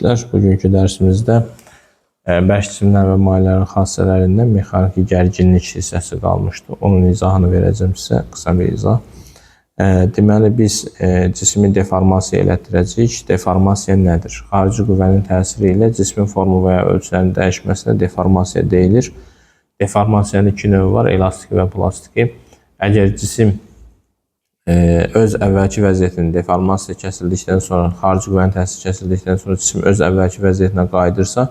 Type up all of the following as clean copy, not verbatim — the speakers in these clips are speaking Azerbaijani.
Şagirdlər, bugünkü dərsimizdə bərk cisimlər və mayələrin xassələrindən mexaniki gərginlik hissəsi qalmışdı. Onun izahını verəcəm sizə, qısa bir izah. Deməli, biz cismi deformasiya elətdirəcəyik. Deformasiya nədir? Xarici qüvvənin təsiri ilə cismin formu və ya ölçülərinin dəyişməsinə deformasiya deyilir. Deformasiyanın iki növü var, elastiki və plastiki. Əgər cisim öz əvvəlki vəziyyətini deformasiya kəsildikdən sonra, xarici qüvvənin təsiri kəsildikdən sonra cisim öz əvvəlki vəziyyətinə qayıdırsa,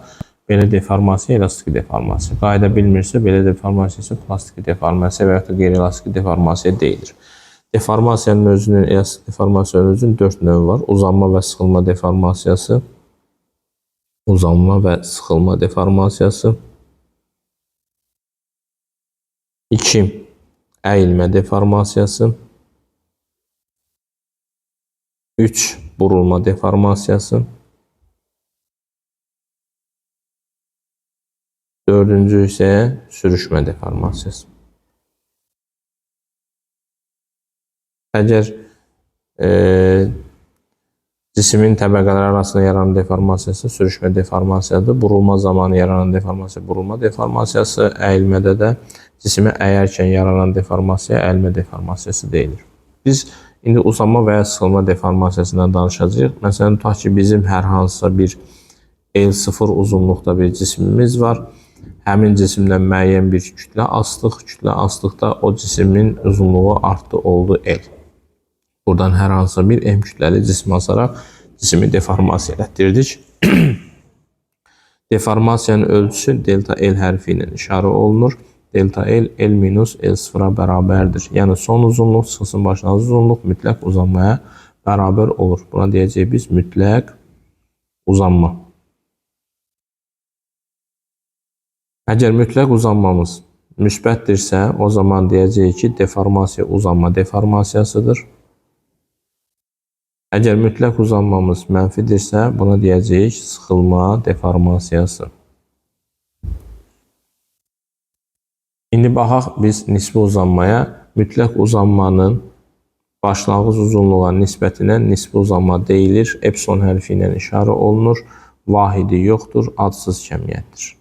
belə deformasiya elastiki deformasiya. Qayıda bilmirsə, belə deformasiya isə plastiki deformasiya və yaxud da qeyri-elastiki deformasiya deyilir. Deformasiyanın özünün, elastik deformasiyanın özünün 4 növü var. Uzanma və sıxılma deformasiyası, uzanma və sıxılma deformasiyası. 2. Əyilmə deformasiyası. 3. Burulma deformasiyası. 4-cü isə sürüşmə deformasiyası. Əgər cismin təbəqələri arasında yaranan deformasiyası sürüşmə deformasiyadır. Burulma zamanı yaranan deformasiya burulma deformasiyası, əyilmədə də cismi əyərkən yaranan deformasiya əyilmə deformasiyası deyilir. Biz indi uzanma və ya sıxılma deformasiyasından danışacağıq. Məsələn, tutaq ki, bizim hər hansısa bir L0 uzunluqda bir cismimiz var. Həmin cisimdən müəyyən bir kütlə asdıq. Kütlə asdıqda o cismin uzunluğu artdı, oldu L. Buradan hər hansısa bir M kütləli cism asaraq cismi deformasiya elətdirdik. Deformasiyanın ölçüsü delta L hərfi ilə işarə olunur. Delta L, L minus L0-a bərabərdir. Yəni son uzunluq çıxılsın başlanğıc uzunluq mütləq uzanmaya bərabər olur. Buna deyəcəyik biz mütləq uzanma. Əgər mütləq uzanmamız müsbətdirsə, o zaman deyəcəyik ki, deformasiya uzanma deformasiyasıdır. Əgər mütləq uzanmamız mənfidirsə, buna deyəcəyik sıxılma deformasiyası. İndi baxaq biz nisbi uzanmaya. Mütləq uzanmanın başlanğıc uzunluğa nisbətinə nisbi uzanma deyilir. Epsilon hərfi ilə işarə olunur. Vahidi yoxdur, adsız kəmiyyətdir.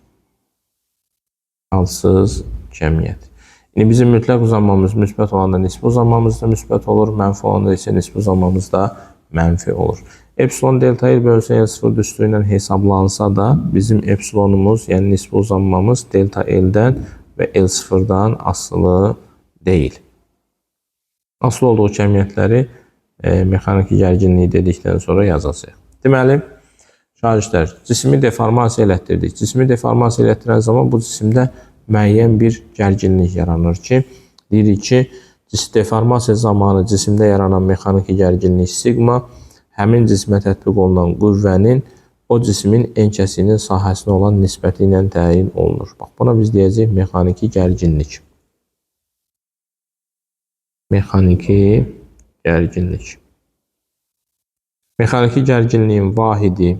Adsız kəmiyyət. İndi bizim mütləq uzanmamız müsbət olanda nisbi uzanmamız da müsbət olur, mənfi olanda isə nisbi uzanmamız da mənfi olur. Epsilon delta L bölünsün L0 düsturu ilə hesablansa da bizim epsilonumuz, yəni nisbi uzanmamız delta L-dən və L0-dan asılı deyil. Asılı olduğu kəmiyyətləri mexaniki gərginliyi dedikdən sonra yazacağıq. Deməli, şagirdlər, cismi deformasiya elətdirdik. Cismi deformasiya elətdirən zaman bu cisimdə müəyyən bir gərginlik yaranır ki, deyirik ki, deformasiya zamanı cisimdə yaranan mexaniki gərginlik siqma həmin cismə tətbiq olunan qüvvənin o cismin en kəsiyinin sahəsinə olan nisbəti ilə təyin olunur. Bax, buna biz deyəcəyik mexaniki gərginlik. Mexaniki gərginlik. Mexaniki gərginliyin vahidi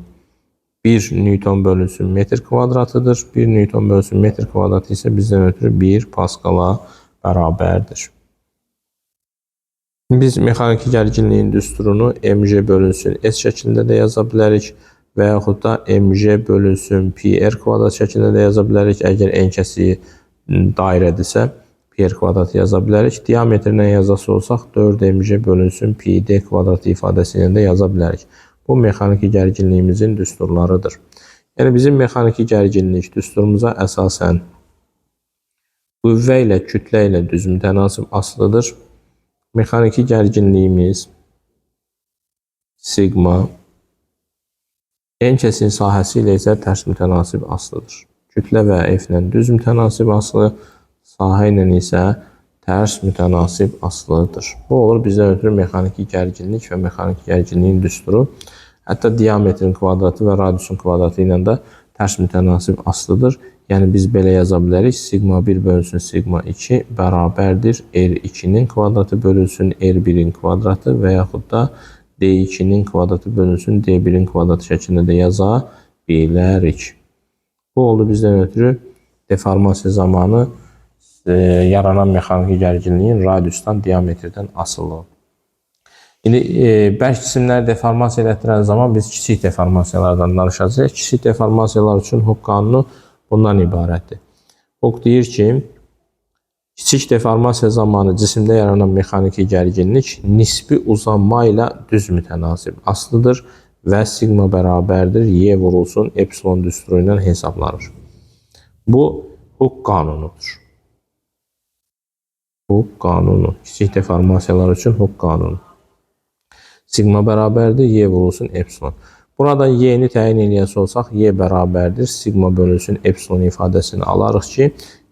1 Newton bölünsün metr kvadratıdır. 1 Newton bölünsün metr kvadratı isə bizdən ötürü 1 Paskala bərabərdir. Biz mexaniki gərginliyin düsturunu mg bölünsün S şəklində də yaza bilərik və yaxud da mg bölünsün pi r kvadrat şəklində də yaza bilərik. Əgər en kəsiyi dairədirsə, pi r kvadratı yaza bilərik. Diametrlə yazası olsaq 4mg bölünsün pi d kvadratı ifadəsi ilə də yaza bilərik. Bu mexaniki gərginliyimizin düsturlarıdır. Yəni bizim mexaniki gərginlik düsturumuza əsasən qüvvə ilə, kütlə ilə düz mütənasib asılıdır. Mexaniki gərginliyimiz siqma en kəsin sahəsi ilə isə tərs mütənasib asılıdır. Kütlə və F ilə düz mütənasib asılı, sahə ilə isə tərs mütənasib asılıdır. Bu olur bizdən ötürü mexaniki gərginlik və mexaniki gərginliyin düsturu. Hətta diametrin kvadratı və radiusun kvadratı ilə də tərs mütənasib asılıdır. Yəni biz belə yaza bilərik. Siqma 1 bölünsün siqma 2 bərabərdir R2-nin kvadratı bölünsün R1-in kvadratı və yaxud da D2-nin kvadratı bölünsün D1-in kvadratı şəklində də yaza bilərik. Bu oldu bizdən ötürü deformasiya zamanı yaranan mexaniki gərginliyin radiusdan, diametrdən asılılığı. İndi bərk cisimləri deformasiya elətdirən zaman biz kiçik deformasiyalardan danışacağıq. Kiçik deformasiyalar üçün Hooke qanunu bundan ibarətdir. Hooke deyir ki, kiçik deformasiya zamanı cisimdə yaranan mexaniki gərginlik nisbi uzanma ilə düz mütənasib asılıdır və siqma bərabərdir Y vurulsun epsilon düsturu ilə hesablanır. Bu Hooke qanunudur. Hooke qanunu. Kiçik deformasiyalar üçün Hooke qanunu. Siqma bərabərdir Y vurulsun epsilon. Buradan Y-ni təyin eləyəsi olsaq, Y bərabərdir siqma bölünsün epsilon ifadəsini alarıq ki,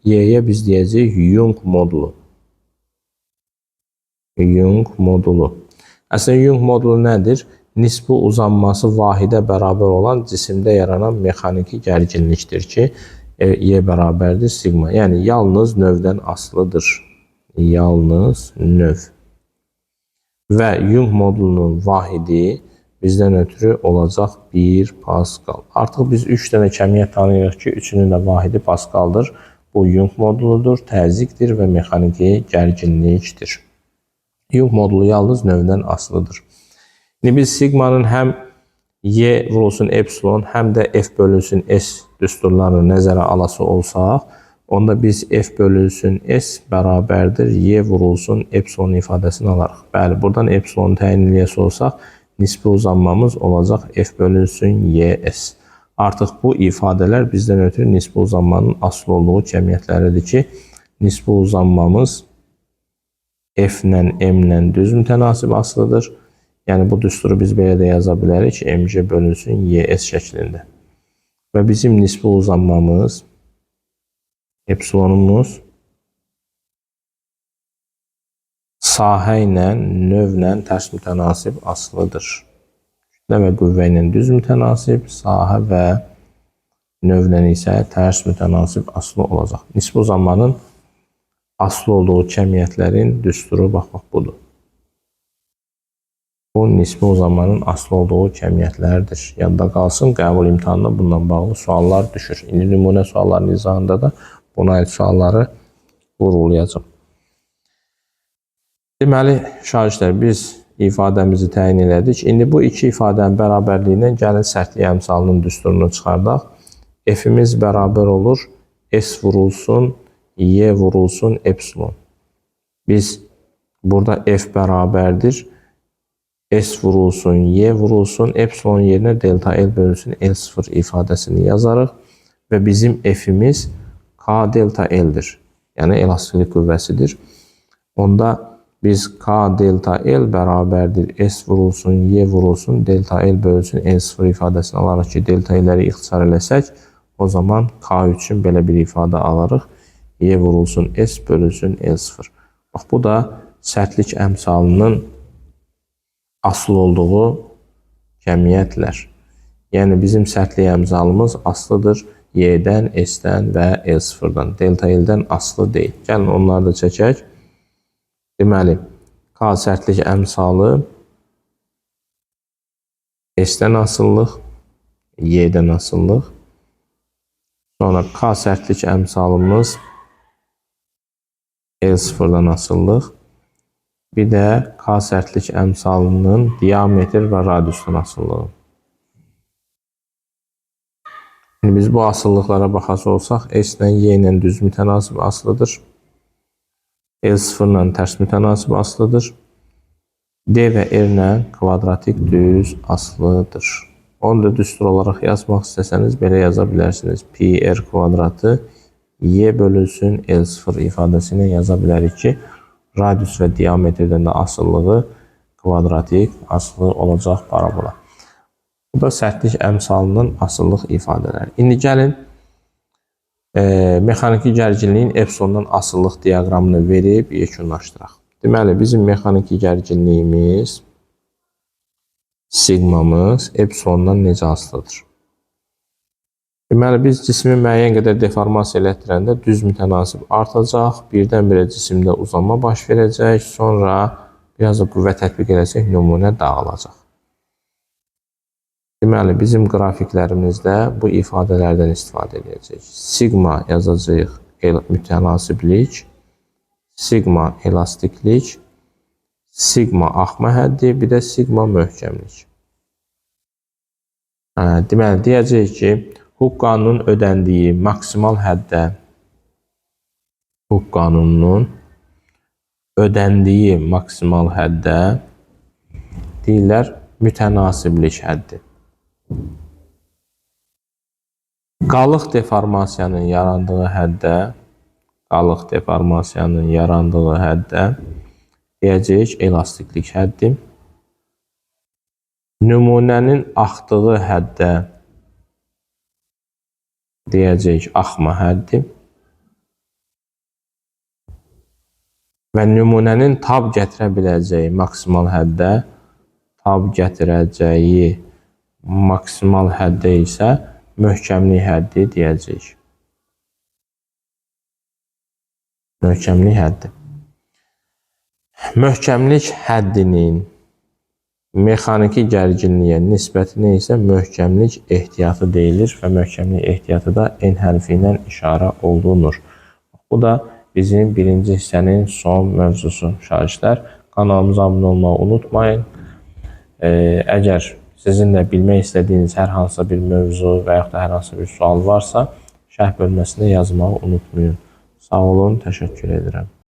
Y-yə biz deyəcəyik Young modulu. Young modulu. Əslində Young modulu nədir? Nisbi uzanması vahidə bərabər olan cisimdə yaranan mexaniki gərginlikdir ki, Y bərabərdir siqma. Yəni yalnız növdən asılıdır. Yalnız növ. Və Young modulunun vahidi bizdən ötürü olacaq 1 Pascal. Artıq biz 3 dənə kəmiyyət tanıyırıq ki, üçünün də vahidi Pascaldır. Bu Young moduludur, təzyiqdir və mexaniki gərginlikdir. Young modulu yalnız növdən asılıdır. İndi biz siqmanın həm Y vurulsun epsilon, həm də F bölünsün S düsturlarını nəzərə alası olsaq, onda biz F bölünsün S bərabərdir Y vurulsun epsilon ifadəsini alarıq. Bəli, buradan epsilonu təyin eləyəsi olsaq, nisbi uzanmamız olacaq F bölünsün YS. Artıq bu ifadələr bizdən ötürü nisbi uzanmanın asılı olduğu kəmiyyətləridir ki, nisbi uzanmamız F ilə M ilə düz mütənasib asılıdır. Yəni bu düsturu biz belə də yaza bilərik ki, MG bölünsün YS şəklində. Və bizim nisbi uzanmamız epsilonumuz sahə ilə, növlə tərs mütənasib asılıdır. Kütlə və qüvvə ilə düz mütənasib, sahə və növlə isə tərs mütənasib asılı olacaq. Nisbi uzanmanın asılı olduğu kəmiyyətlərin düsturu bax budur. Bu nisbi uzanmanın asılı olduğu kəmiyyətlərdir. Yadda qalsın, qəbul imtahanında bununla bağlı suallar düşür. İndi nümunə sualların izahında da buna aid sualları vurğulayacağım. Deməli, şagirdlər, biz ifadəmizi təyin elədik. İndi bu iki ifadənin bərabərliyindən gəlin sərtlik əmsalının düsturunu çıxardaq. F-imiz bərabər olur S vurulsun, Y vurulsun, epsilon. Biz burada F bərabərdir. S vurulsun, Y vurulsun, epsilon yerinə delta L bölünsün L0 ifadəsini yazarıq və bizim F-imiz K delta L-dir. Yəni elastiklik qüvvəsidir. Onda biz K delta L bərabərdir S vurulsun, Y vurulsun, delta L bölünsün L0 ifadəsini alaraq ki, delta L-ləri ixtisar eləsək, o zaman K üçün belə bir ifadə alırıq. Y vurulsun, S bölünsün L0. Bax, bu da sərtlik əmsalının asılı olduğu kəmiyyətlər. Yəni bizim sərtlik əmsalımız asılıdır Y-dən, S-dən və L0-dan. Delta L-dən asılı deyil. Gəlin onları da çəkək. Deməli, K sərtlik əmsalı S-dən asılılıq, Y-dən asılılıq. Sonra K sərtlik əmsalımız L0-dan asılılıq. Bir də K sərtlik əmsalının diametr və radiusdan asılılığı. İndi biz bu asılılıqlara baxası olsaq, S ilə Y ilə düz mütənasib asılıdır. L0 ilə tərs mütənasib asılıdır. D və R ilə kvadratik düz asılıdır. Onu da düstur olaraq yazmaq istəsəniz belə yaza bilərsiniz. Pi R kvadratı Y bölünsün L0 ifadəsi ilə yaza bilərik ki, radius və diametrdən də asılılığı kvadratik asılı olacaq parabola. Bu da sərtlik əmsalının asılılıq ifadələri. İndi gəlin mexaniki gərginliyin epsilondan asılılıq diaqramını verib yekunlaşdıraq. Deməli, bizim mexaniki gərginliyimiz, siqmamız epsilondan necə asılıdır? Deməli, biz cismi müəyyən qədər deformasiya elətdirəndə düz mütənasib artacaq, birdən-birə cisimdə uzanma baş verəcək, sonra biraz da qüvvə tətbiq eləsək, nümunə dağılacaq. Deməli, bizim qrafiklərimizdə bu ifadələrdən istifadə edəcəyik. Siqma yazacağıq mütənasiblik, siqma elastiklik, Siqma axma həddi, bir də siqma möhkəmlik. Deməli, deyəcəyik ki, Hooke qanununun ödəndiyi maksimal həddə, Hooke qanununun ödəndiyi maksimal həddə deyirlər mütənasiblik həddi. Qalıq deformasiyanın yarandığı həddə, qalıq deformasiyanın yarandığı həddə deyəcəyik elastiklik həddi. Nümunənin axdığı həddə deyəcəyik axma həddi. Və nümunənin tab gətirə biləcəyi maksimal həddə, tab gətirəcəyi maksimal həddə isə möhkəmlik həddi deyəcəyik. Möhkəmlik həddi. Möhkəmlik həddinin mexaniki gərginliyə nisbətinə isə möhkəmlik ehtiyatı deyilir və möhkəmlik ehtiyatı da N hərfi ilə işarə olunur. Bu da bizim birinci hissənin son mövzusu şagirdlər. Kanalımıza abunə olmağı unutmayın. Əgər sizin də bilmək istədiyiniz hər hansısa bir mövzu və yaxud da hər hansısa bir sual varsa, şərh bölməsində yazmağı unutmayın. Sağ olun, təşəkkür edirəm.